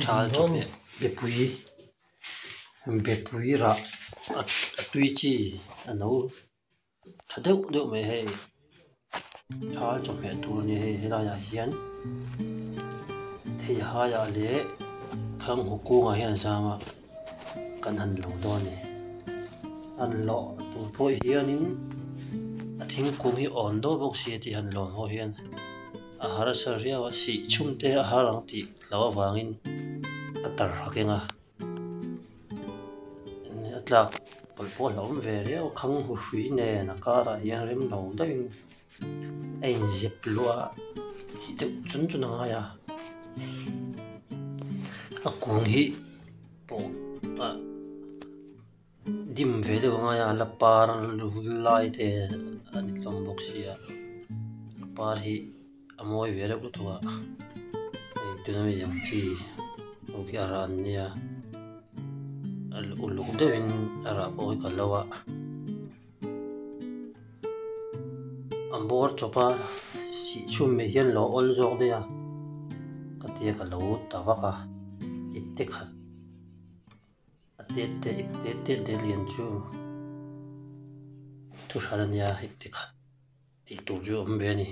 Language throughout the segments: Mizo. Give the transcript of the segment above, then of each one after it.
Thal chawhmeh bepui bepui rah a tui chi a no tha deuh deuh mai hei thal chawhmeh tur a ni hei helaiah hian theihai ah leh khanghu kungah hian a zam a kan han lo dawn a ni an lawh tur pawh hianin a thingkung hi awn deuh bawk si a tih han lawn pawh hian. A harsa riau a sih chhum te a har ang tih loh avangin a tar a keng a a tlak pawlh pawh a hlauhawm ve riau a khang hu hrui nen a karah hian rem lo deuhin a inzep luah a tih deuh chun chun a ngai a a kung hi pawh ah. Dim ve deuh a ngai a la par vul lai te a ni hlawm bawk sia a par hi a mawi ve reuh lutuk a hei tuna mi ang chi ho khi a rah an nia uluk deuhin a rah pawh hi ka lo a a bawr chawp a sih chhum mai hian lo awl zawk daih a ka tia ka lo ta vak a ipte khat. A tet te ip tet tet leh lian chu thu hran a nia ip ti khat tih tur chu a awm ve a ni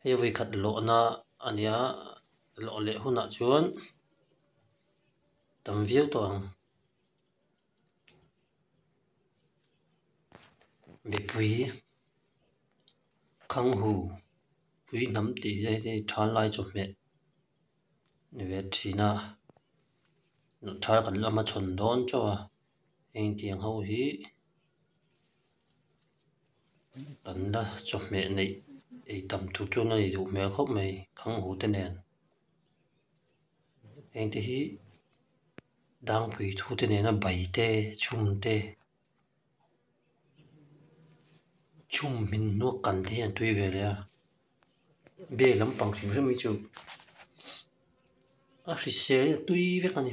hei vawikhat lawhna a nia lawh leh hunah chuan tam viau tawh ang mipui khanghu pui hnam tih hi hei tha lai chawhmeh. Ni ve thin a thar kan lama chhawn dawn chauh a heng tiang ho hi kan la chawhmeh neih ei tam tur chuan a ni duh hmel khawp mai khang hu te nen heng te hi dangpui thu te nena bai te chhum te chhum hmin hnuak kan te hian a tui ve leh a. Bag lampang hrim hrim hi chu a hrisel a tui vek a ni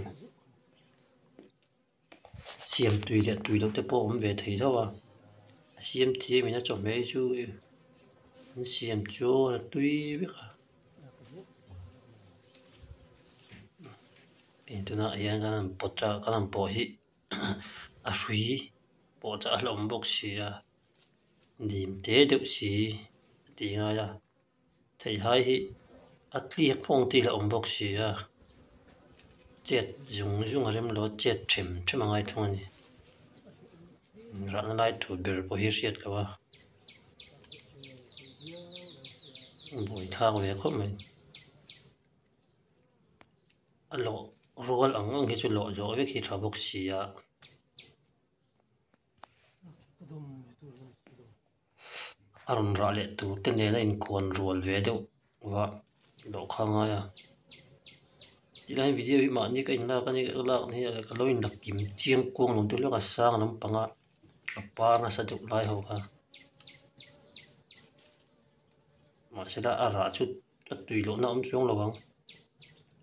siam tui leh tui loh te pawh a awm ve thei tho a a siam thiam in a chawhmeh hi chu an siam chuan a tui vek a tunah hian kan han pawt a kan han pawh hi a hrui pawh chah a hlauhawm bawk si a. Dim te deuh si a tih ngai a theihai hi a tliak pawh ang tih lah awm bawk si a chet zung zung a rem lo a chet them them a ngai thung a ni rahna lai tur ber pawh hi a hriat loh a buaithlak ve khawp mai a lawh rual ang ang hi chu lawh zawh vek hi a tha bawk si a. A rawn rah leh tur te nen a inkawn rual ve deuh va dawh kha a ngai a tilai video hi mahni ka inlak a ni ka lak na hi ka lo inla kim chiang kuang lo deuh hlek a sang lampang a a par nasa deuh lai ho kha mahsela a rah chu a tui lohna a awm chuang lo ang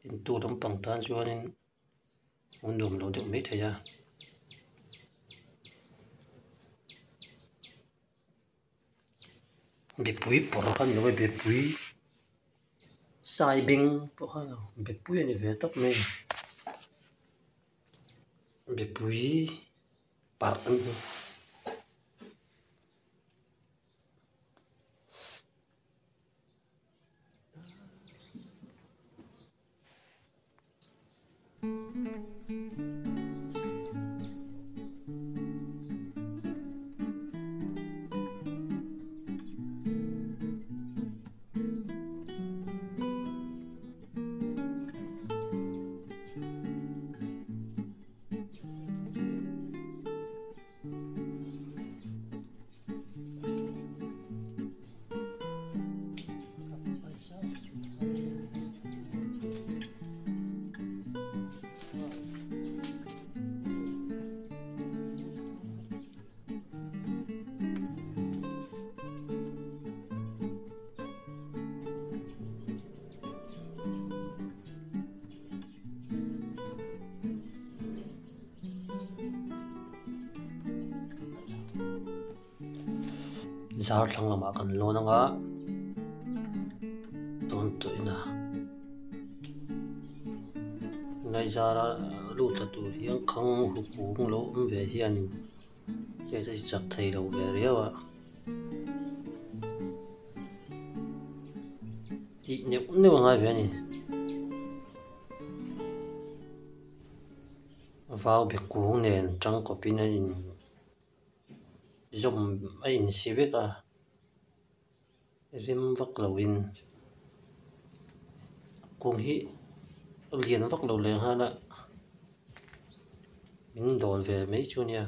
entu lampang tan chuanin. a nuam lo deuh mai thei a mipui pawr kha ni lo e mipui sai beng pawh kha a ni lo mipui a ni ve tawp mai a ni mipui parh a ni. Zar thlang lamah kan lawn ang a tawn tawhin a. Ngaizara lut thla tur hian khang hu kung lo awm ve hianin chet a ti chak thei lo ve riau a. Tih neuh neuh a ngai ve a ni. Vau be kung nen tangkawpin a in zawm a insi vek a. Rem vak loin kung hi lian vak lo leh nghal a min dawl ve mai chu nia.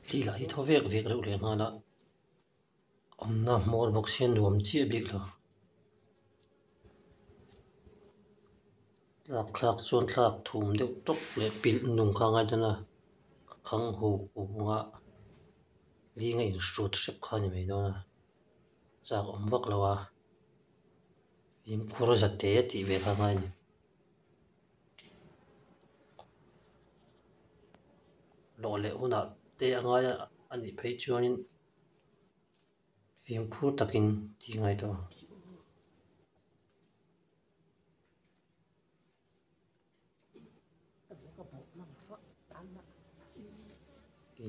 Thli lah hi thaw vek vek reuh leh nghal a awmna hmawr bawk sia nuam chiah bik lo tlak thlak chuan thlak thum deuh tawp leh pilh nung kha a ngai dawn a khang hu kung a ling a inhrut hrep kha a ni mai dawn a chak awm vak lo a. Fimkhur za te tih ve kha ngai a ni. Lawh leh hunah te a ngai a a nih phei chuanin fimkhur takin tih ngai tawh ang.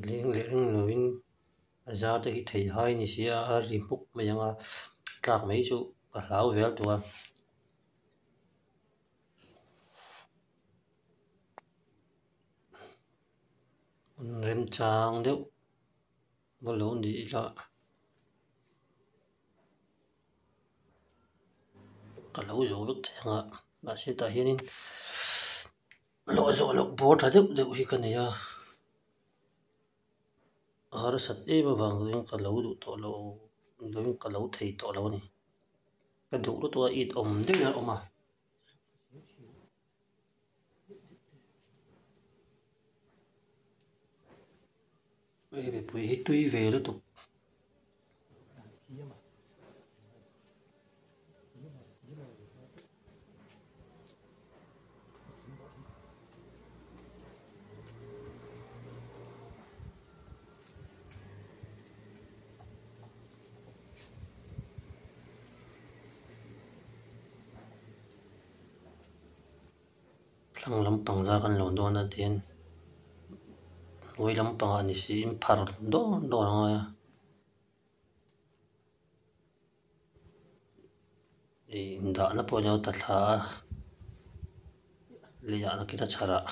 Leng leh ring lovin a zar te hi thei hai ni si a a ri hmuk mai ang a tlak mai chu ka hlau vel tawh a. Hmun remchang deuh va lo ni ila. Ka lo zo vek thei ang a mahse tah hianin hlawh zawh loh bawr tha deuh deuh hi ka nei a a harsat em avang chuan ka lo duh tawh lo lovin ka lo thei tawh lo a ni ka duh lutuk a it awm deuhin a awm a. Hei mipui hi tui ve lutuk. Thlang lampang zar kan lo dawn a tihian hnuai lampangah ni siin phar dawn dawn a ngai a ih indahna pawh alo ta thla a leiah nakin a chharah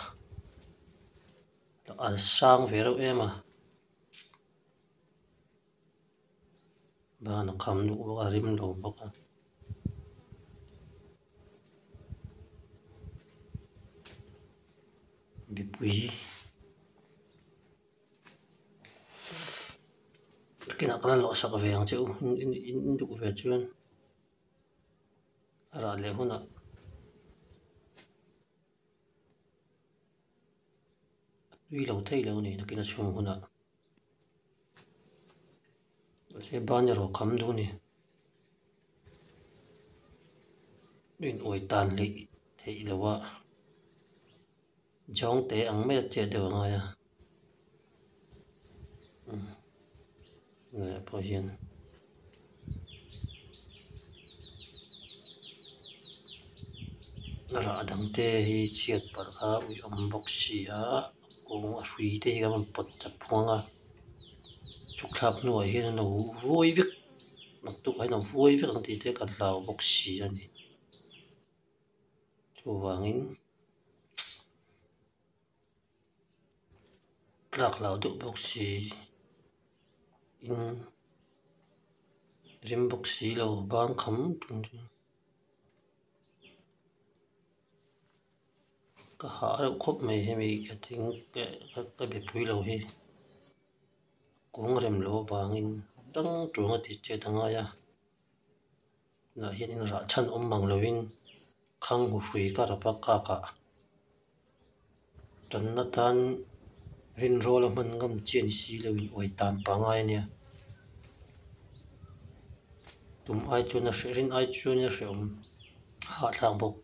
a sang ve reuh em a ban a kham duh bawk a rim lo bawk a. Mipui nakinah ka la lawh sak ve ang che u in duh ve chuan a rah leh hunah. A tui lo thei lo a ni nakin a chhung hunah. Mahse ban erawh kham duh a ni. In uai tan hleih theih loh a zawng te ang mai a chet deuh a ngai a tunah pawh hian. Rah dang te hi chhiat palh kha ui awm bawk si a kawng a hrui te hi kan rawn pawt chat phung ang a chhuk thlak hnuah hian an lo vuai vek naktuk ah hian a vuai vek ang tih te kan hlau bawk si a ni chuvangin tlak hlau deuh bawk si in rem bawk si lo bang kham tum chu. Ka hah reuh khawp mai hemi ka thing ka be pui lo hi kawng rem loh avangin tang ṭuang a tih chet a ngai a tunah hian in rah chhan awm mang lovin khang hu hrui ka rap a kak ah tanna tan rinrawl a hman ngam chian si lo in uai tan pangngai a nia. Tum ai chuan a hreh rin ai chuan a hrehawm hahthlak bawk.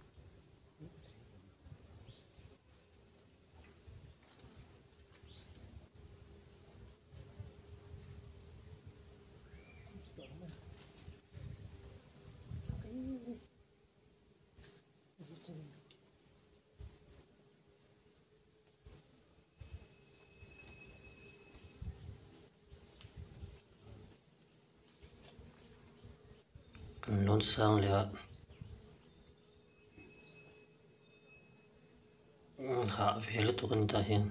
Kan lawn sang leh a hah ve lutuk a ni tah hian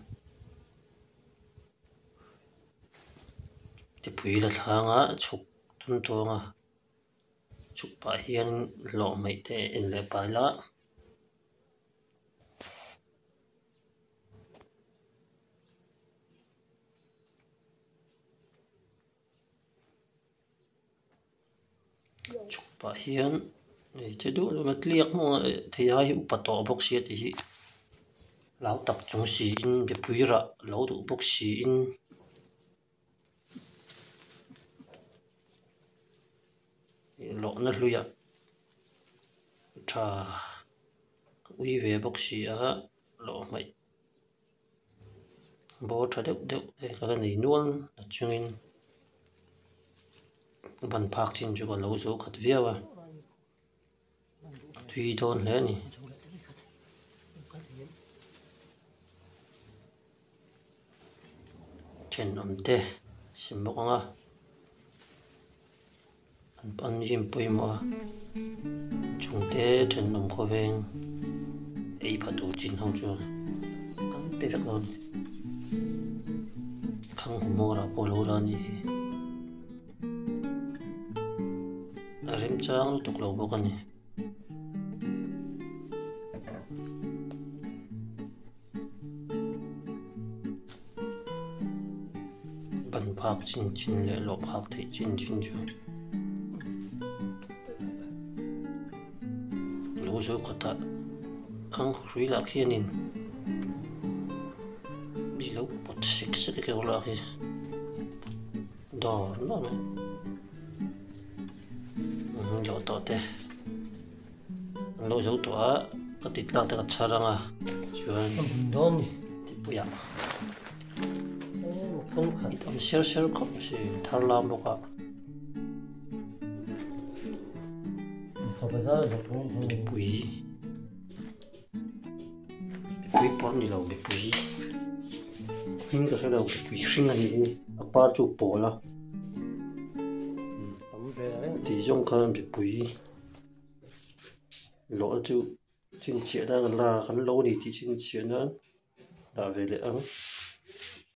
tipui la thlang a chhuk tum tawng a chhuk pah hian hlawh hmaih te en leh pah ila. Chhuk pah hian hei che duh duh a tliak hmawng a theihai hi upa tawh bawk sia tih hi hlau tak chung siin mipui rah lo duh bawk siin lawhna hluiah tha ka ui ve bawk si a lawh hmaih. Bawr tha deuh deuh te ka la nei nual a chungin ban phak chin chu ka lo zo khat viau a tui dawn hle a ni. Thenawm te sem bawk ang a. An gym pawimawh a chungte thenawm khawveng ei pha tur chin ho chu an pe vek lo a ni khang hmawr ah pawh a lo la a nih hi a remchang lutuk lo bawk a ni. Ban phak chin chin leh lawh phak theih chin chin chu lo zo khatah khang hrui lah khianin mi lo pawt sek sek a keuh lah khi dawr nuam mai lawh tawh te. An lo zo tawh a, ka ti tlak te ka chhar ang a, chuan tipuiah i tam ser ser khawp si thar lam bawk a. Mipui mipui pawh ni lo mipui hming ka hre lo mipui hring a ni hi a par chu pawl a tih zawng khan mipui. Lawhna chu chhinchhiah nan an la a kan lo ni tih chhinchhiah nan dah ve leh ang.